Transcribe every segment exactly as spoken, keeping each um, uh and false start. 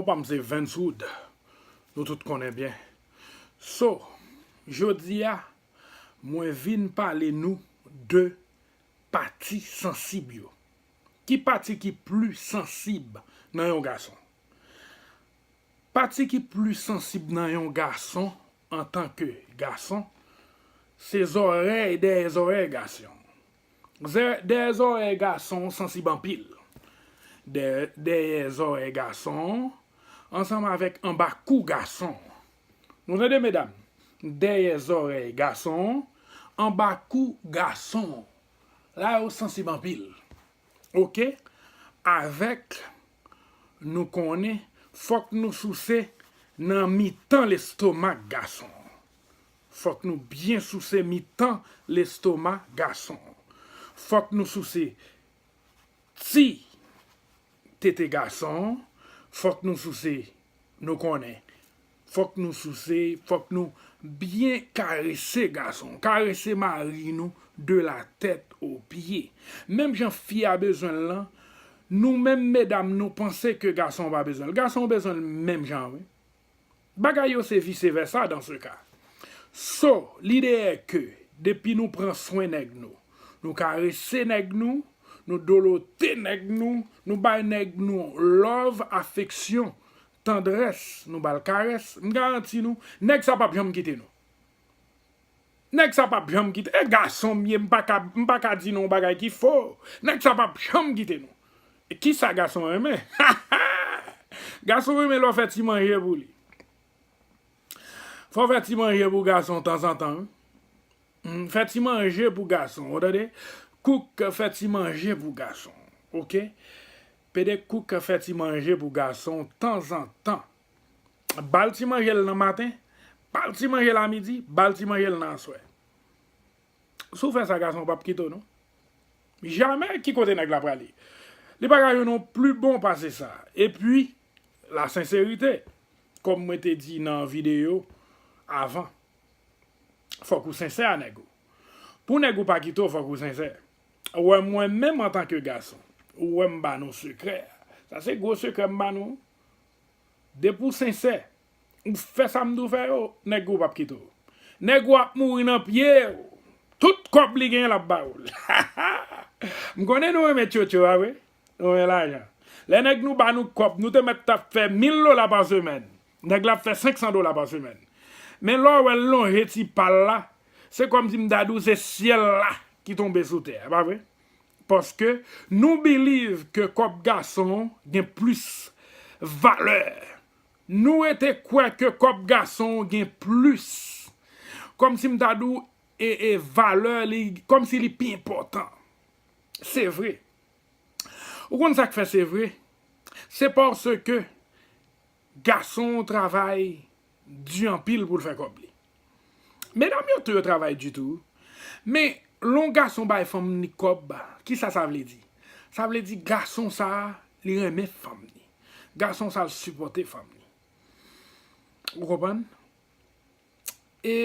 Non pa m se Vens Wood. Nou tout konnen byen. So, jodi a, mwen vin pale nou de pati sansib yo. Ki pati ki pli sansib nan yon gason? Pati ki pli sansib nan yon gason antanke gason, se zòrèy, dèyè zòrèy gason. Zè- Dèyè zòrèy gason sansib anpil. Dè- Dèyè zòrèy gason ansanm avèk anba kou gason. Nou tande, medam? Dèyè zòrèy gason, anba kou gason. La yo sansib anpil. Oke? Avèk, nou konnen, fòk nou souse nan mitan lestomak gason. Fòk nou byen souse mitan lestomak gason. Fòk nou souse ti tete gason. Fòk nou souse, nou konnen. Fòk nou souse, fòk nou byen karese gason. Karese mari nou de la tèt o pye. Menm jan fi a bezwen l lan, nou menm medam nou panse ke gason pa bezwen l. Gason bezwen l menm jan, wi. Bagay yo se vise vèsa dan se ka. So, lide è ke depi nou pran swen nèg nou, nou karese nèg nou, nou dolote nèg nou, nou bay nèg nou love, afeksyon, tandrès, nou ba l karès, m garanti nou, nèg sa p ap janm kite nou. Nèg sa p ap janm kite. E gason m ye, m pa ka, m pa ka di nou yon bagay ki fo. Nèg sa p ap janm kite nou. E kisa gason renmen? Gason renmen lè w fè ti manje pou li. Fò w fè ti manje pou gason tanzantan, wi. Hmm, fè ti manje pou gason, ou tande? Cook fè ti manje pou gason, oke? Pede Cook fè ti manje pou gason tanzantan. Ba l ti manje l nan maten, ba l ti manje l a midi, ba l ti manje l nan aswè. Si w fè sa, gason p ap kite w, non. Jamè, ki kote nèg la prale? Li pa ka jwenn yon pli bon pase sa. Epi, la senserite, kòm mwen te di nan videyo avan, fòk ou sensè a nèg ou. Pou nèg ou pa kite w, fòk ou sensè. Ou wè mwen menm antanke gason, ou wè m ba nou sekrè. Sa se gwo sekrè m ba nou. Depi w sensè, ou fè sa m di w fè yo, nèg ou p ap kite w. Nèg ou ap mouri nan pye w. Tout kòb li genyen l ap ba ou l. M konnen nou renmen tchotcho a vre. Nou renmen lajan. Lè nèg nou ba nou kòb, nou te mèt t ap fè mil dola pa semèn. Nèg la ap fè senk san dola pa semèn. Men lè w wè l lonje ti pa l la, se kòmsi m ta di w se syèl la ki tonbe sou tè a, pa vre? Paske nou believe ke kòb gason gen plis valè. Nou rete kwè ke kòb gason gen plis. Kòmsi m ta di w, e, e valè li, kòmsi li pi enpòtan. Se vre. Ou konn sa k fè se vre? Se paske gason travay di anpil pou l fè kòb li. Medam yo tou yo travay di tou. Men, lè yon gason bay fanm ni kòb, kisa sa vle di? Sa vle di gason sa a, li renmen fanm ni. Gason sa a, l sipòte fanm ni. Ou konprann? E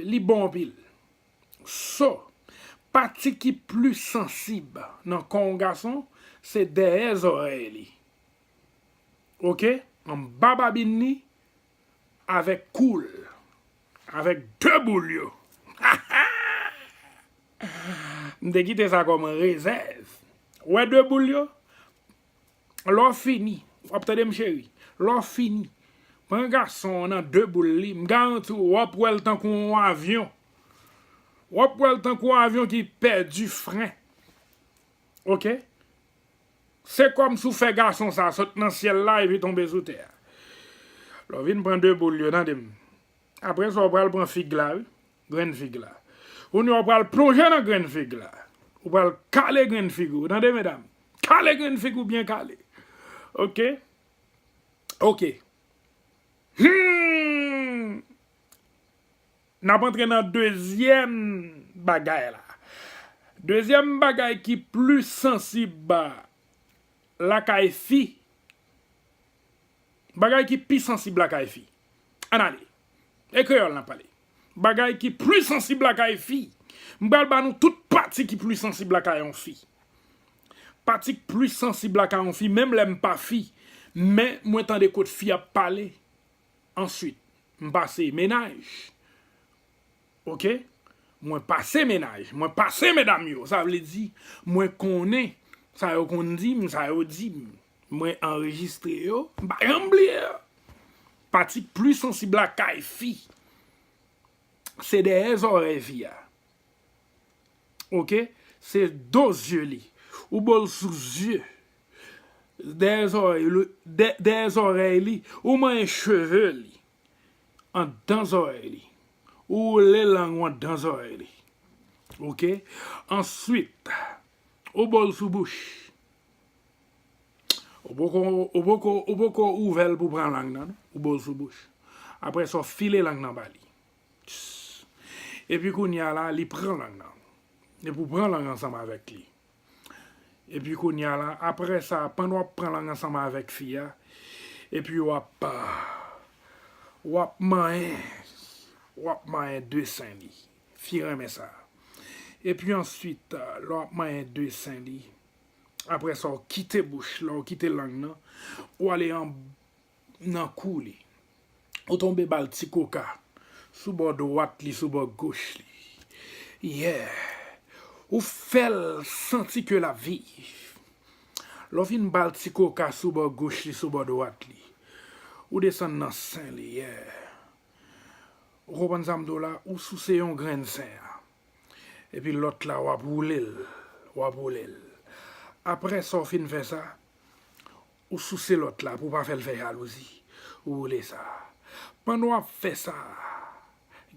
li bon anpil. So, pati ki pli sansib nan kò yon gason, se dèyè zòrèy li. Oke? Anba babin li, avèk kou l, avèk de boul yo. M te kite sa kòm rezèv. Ou wè de boul yo? Lè w fini, w ap tande m, cheri. Lè w fini, pran gason an nan de boul li, m garanti w, w ap wè l tankou yon avyon. W ap wè l tankou yon avyon ki pèdi fren. Oke? Se kòmsi w fè gason sa a sot nan syèl la epi tonbe sou tè a. Lè w vin pran de boul yo, tande m. Apre sa, w pral pran fig la, wi. Grenn fig la. Kounye a, w pral plonje nan grenn fig la. Ou pral kale grenn fig ou, tande, medam? Kale grenn fig ou byen kale. Oke? Oke. Hmm! N ap antre nan dezyèm bagay la. Dezyèm bagay ki pli sansib lakay fi. Bagay ki pi sansib lakay fi. Ann ale. E kreyòl n ap pale. Bagay ki pli sansib lakay fi. M pral ba nou tout pati ki pli sansib lakay yon fi. Pati k pli sansib lakay yon fi, menm lè m pa fi, Men mwen tande kot fi ap pale. Answit, m pase menaj. Oke? Mwen pase menaj. Mwen pase medam yo. Sa vle di, mwen konnen sa yo konn di m, sa yo di m. Mwen anrejistre yo. M pa janm bliye yo. Pati k pli sansib la kay fi, se dèyè zòrèy fi a. Oke? Se do zye li. Ou bo l sou zye. Dèyè zòrèy li, dè- dèyè zòrèy li. Ou manyen cheve li. Anndan zòrèy li. Ou woule lang ou anndan zòrèy li. Oke? Answit, ou bo l sou bouch. Ou poko, ou poko, ou poko ouvè l pou pran lang nan, non. Ou bo l sou bouch. Apre sa, w file lang nan ba li. Epi kounye a la, li pran lang nan. Epi w pran lang ansanm avèk li. Epi kounye a la, apre sa, pandan w ap pran lang ansanm avèk fi a, epi w ap, w ap manyen, w ap manyen de sen li. Fi renmen sa. Epi answit, lè w ap manyen de sen li, apre sa, w kite bouch, lè w kite lang nan, w ale an nan kou li. Ou tonbe ba l ti koka sou bò dwat li, sou bò goch li. Yeah. Ou fè l santi ke l ap viv. Lè w fin ba l ti koka sou bò goch li, sou bò dwat li. Ou desann nan sen li, yeah. Ou konprann sa m di w la? Ou souse yon grenn sen an. Epi lòt la, w ap woule l, w ap woule l. Apre sa w fin fè sa, ou souse lòt la pou w pa fè l fè jalouzi. Ou woule sa. Pandan w ap fè sa,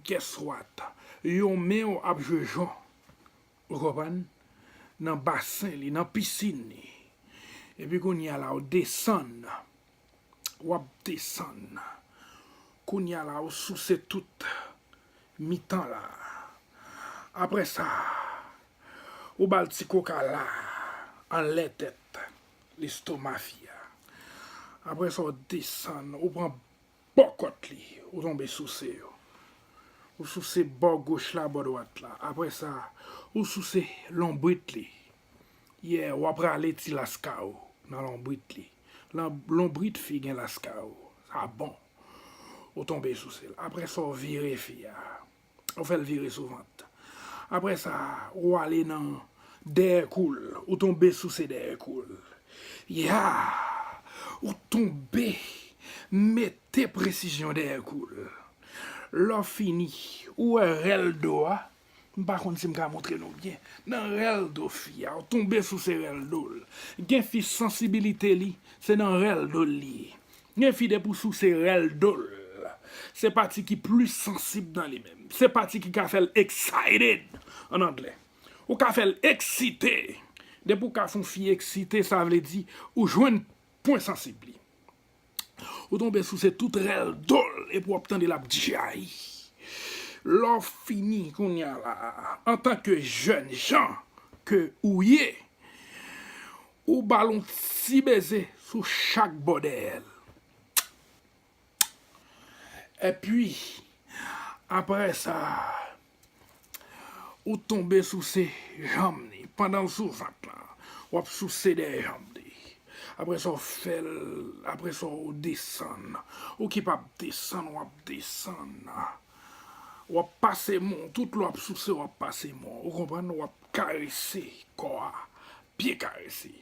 guess what? Yon men w ap jwe jan. Ou konprann? Nan basen li, nan pisin li. Epi kounye a la, w desann. W ap desann. Kounye a la, ou souse tout mitan la. Apre sa, ou ba l ti koka la, anlè tèt, lestoma fi a. Apre sa, ou desann, ou pran bò kòt li, ou tonbe souse yo. Ou souse bò goch la, bò dwat la. Apre sa, ou souse lonbrit li. Yeah, w ap rale ti laska ou nan lonbrit li. Lan- Lonbrit fi gen laska ou. Sa bon. Ou tonbe souse l. Apre sa, w vire fi a. Ou fè l vire sou vant. Apre sa, ou ale nan dèyè kou l. Ou tonbe souse dèyè kou l. Ya! Ou tonbe mete presizyon dèyè kou l. Lè w fini, ou wè rèl do a. M pa konn si m ka montre nou byen. Nan rèl do fi a, ou tonbe souse rèl do l. Gen fi sansibilite li, se nan rèl do l li ye. Gen fi depi w souse rèl do l, se pati ki plis sansib nan li menm. Se pati ki ka fè l excited, an anglè. Ou ka fè l eksite. Depi w ka fè yon fi eksite, sa vle di ou jwenn pwen sansib li. Ou tonbe souse tout rèl do l, epi w ap tande l ap djayi. Lè w fini kounye a la, antanke jèn jan ke ou ye, ou ba l yon ti beze sou chak bò dèyè l. Epi, apre sa, ou tonbe souse janm li. Pandan l sou vant lan, w ap souse dèyè janm li. Apre sa, w fè l, apre sa, w desann. Ou ki p ap desann, w ap desann. W ap pase men w, tout lè w ap souse, w ap pase men w. Ou konprann? W ap karese kò a, byen karese.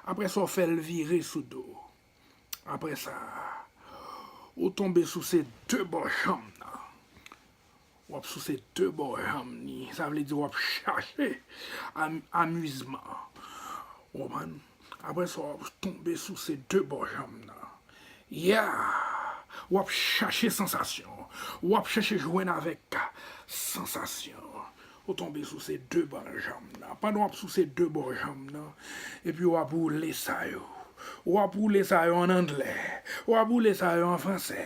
Apre sa, w fè l vire sou do. Apre sa, ou tonbe souse de bò janm nan. W ap souse de bò janm ni. Sa vle di w ap chache am- amizman. Ou konprann? Apre sa, w ap tonbe souse de bò janm nan. Ya! W ap chache sansasyon. W ap chache jwenn avèk sansasyon. Ou tonbe souse de bò janm nan. Pandan w ap souse de bò janm nan, epi w ap woule sa yo. W ap woule sa yo an anglè. W ap woule sa yo an fransè.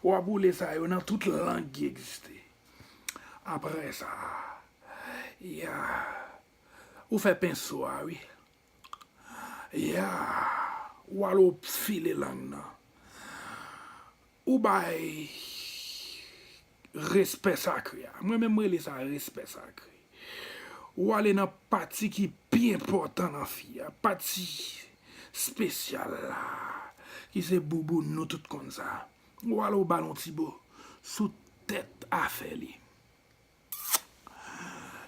W ap woule sa yo nan tout lang ki egziste. Apre sa, ya, ou fè penso a, wi. Ya, w al ou file lang nan. Ou bay respè sakre a. Mwen menm, m rele sa respè sakre. Ou ale nan pati ki pi enpòtan nan fi a, pati espesyal la. ki se bouboun nou tout konn sa. Ou ale w ba l yon ti bo sou tèt afè li.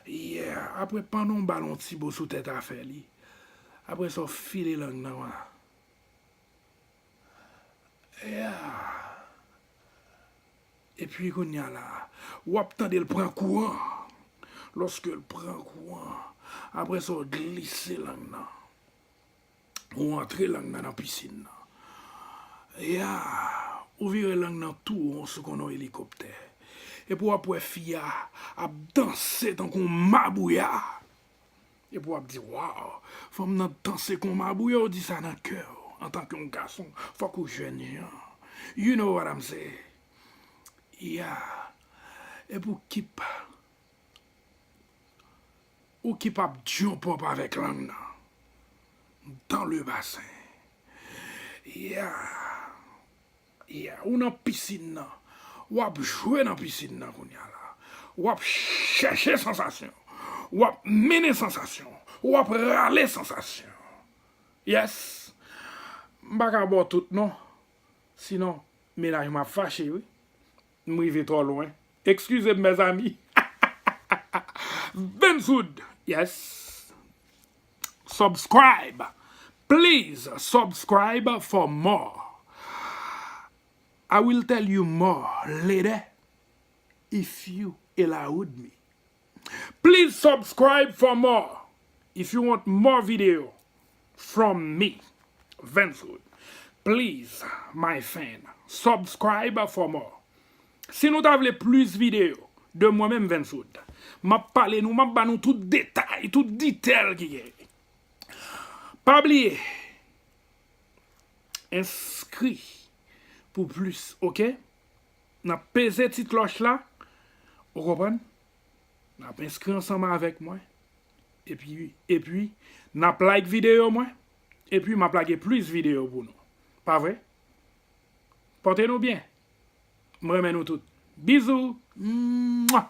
Yeah, apre pandan w ba l yon ti bo sou tèt afè li, apre sa w file lang nan. Yeah. Epi kounye a la, w ap tande l pran kouran. Lòske l pran kouran, apre sa w glise lang nan. Ou antre lang nan nan pisin nan. Ya, ou vire lang nan tou won sou konn yon elikoptè. Epi w ap wè fi a ap danse tankou yon mabouya. Epi w ap di, "Waw, fanm nan danse kon mabouya," w di sa nan kè w. Antanke yon gason, fòk ou jèn jan. You know what I'm saying? Ya. Epi w kip, ou kip ap jump up avèk lang nan. Dans le bassin. Ya. Yeah, ou nan pisin nan. W ap jwe nan pisin nan kounye a la. W ap chèche sansasyon. W ap mennen sansasyon. W ap rale sansasyon. Yes. M pa ka ba w tout non. Sinon, mennaj mwen ap fache wi. M rive twò lwen. Eskize m, mezanmi. Venzoud, yes. Subscribe. Please subscribe for more. I will tell you more later if you allowed me. Please subscribe for more. If you want more video from me, Venzoud, please, my fan, subscribe for more. Si nou ta vle plis videyo de mwen menm, Venzoud, m ap pale nou, m ap ba nou tout detay, tout detail ki genyen. Pa bliye, enskri pou plis, oke? N ap peze ti klòch la, ou konprann? N ap enskri ansanm avèk mwen. Epi, epi, n ap like videyo mwen. Epi, m ap lage plis videyo pou nou. Pa vre? Pòte nou byen. M renmen nou tout. Bizou. Mwa!